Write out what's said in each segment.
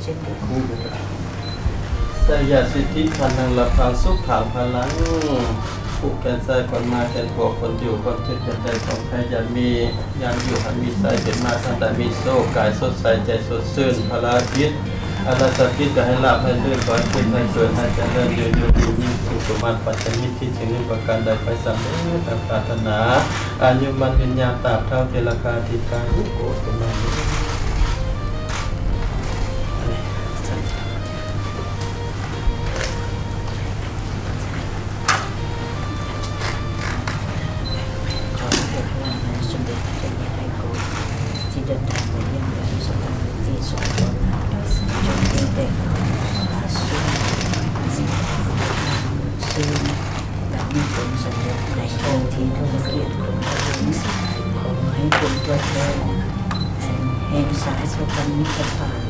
ເຊັ່ນດຽວກັນ. ໄຊຍະສິດທິ ທານັງ ລະພັງ ສຸຂັງ ພະລັງ. ຜູ້ແກ່ນຊາຍຄວນມາແກ່ນພວກ ຄົນຢູ່ຄົນເຈັບ ຢ່າໄດ້ຄວາມໄພ ຢ່າມີ ຍາມຢູ່ໃຫ້ມີໄຊ ເປັນມາທັງຫຼາຍ ມີໂຊກ ກາຍສົດໃສ ໃຈສົດຊື່ນ ພະລາພິດ ອາລາສະພິດ ກໍໃຫ້ລາບໃຫ້ລື່ນ ຂໍໃຫ້ເປັນໃຫ້ເກີດໃຫ້ຈະເລີນ ຢູ່ຢູ່ດີມີສຸກ ສົມໝາດປັດຈະມິດ ຄິດສິ່ງໜຶ່ງປະການໃດ ໄປສຳເລັດດັ່ງປາດຖະໜາ ອາຍຸໝັ້ນຍືນຍາວ ຕາບເທົ່າເທລະກາທິກາ ໂອໂກ ສຸມາ ຂໍໃຫ້ພະລັງແຫ່ງສົມເດັດພະເຈົ້າຍາໄທໂກ ທີ່ເດີນທາງໄປຢ້ຽມຢາມສະຖານທີ່ສົມຄວນ ຈົ່ງມີແຕ່ຄວາມສຸກ ຊື່ນ ແລະ ມີຜົນສຳເລັດໃນໜ້າທີ່ທຸລະກິດຂອງຕົນເອງ. ຂໍໃຫ້ເປັນຕົວແທນແຫ່ງສາຍສັມພັນມິດຕະພາບ.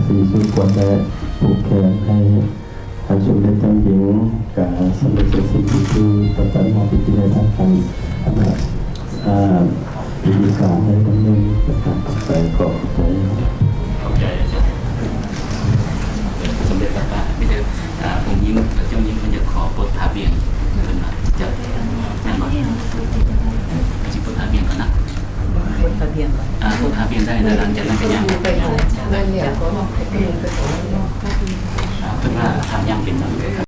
ສີສຸກວັນ ແລະ ຜູກແຂນໃຫ້ ທ່ານສົມເດັດເຈົ້າຍິງ ກະສຳເລັດເສັດສິ້ນພິທີ ຕໍ່ໄປມອບພິທີໃຫ້ທາງການຄະນະ ອາ ພິທີການໃຫ້ດຳເນີນການຕໍ່ໄປ. ຂໍຂອບໃຈ. ຂອບໃຈອາຈານ. ສົມເດັດພະ ມີແຕ່ ອາ ອົງຍິງ ເຈົ້າຍິງເພິ່ນຢາກຂໍປົດພະວຽງ ເພິ່ນວ່າຈະ ແມ່ນບໍ່? ຊິປົດພະວຽງກ່ອນນະ. ປົດພະວຽງກ່ອນ. ອາ ປົດພະວຽງໄດ້ ແລ້ວຫຼັງຈາກນັ້ນກໍຍ່າງ. ນັ້ນແຫຼະ ກໍ ອາ ເພິ່ນວ່າຖ້າຍ່າງເປັນ